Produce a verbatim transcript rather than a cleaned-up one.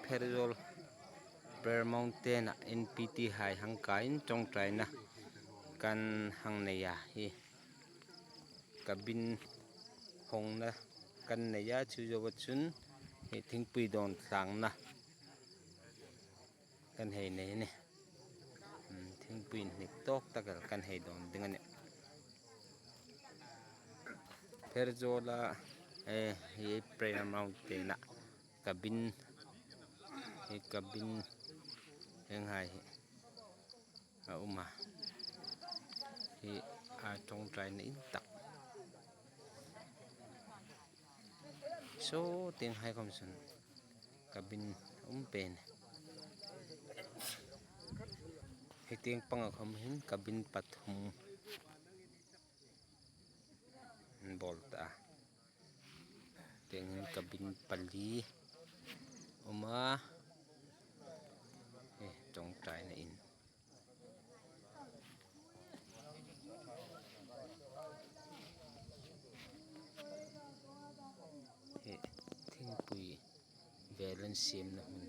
Pherzawl Prayer Mountain-a N P T hai hang kaiin ṭawngṭaina kan hang nei a, hi cabin hawngna kan nei a, chu zoa chun hi thingpui dawn tlangna kan hei nei a nih. Hmm, thingpui hnik tawk tak el kan hei dawn ding a nih. Pherzawla, eh, hi Prayer Mountain-a cabin, hi cabin hieng hai hi a um a, hi a ṭawngṭaina in tak. Saw tieng hai khawm chun cabin um pen. Hi tieng panga khawm hin cabin pathum an bawl ta a. Tieng hin cabin pali um a. Hi ṭawngṭaina in. Hi thingpui vel an siemna hmun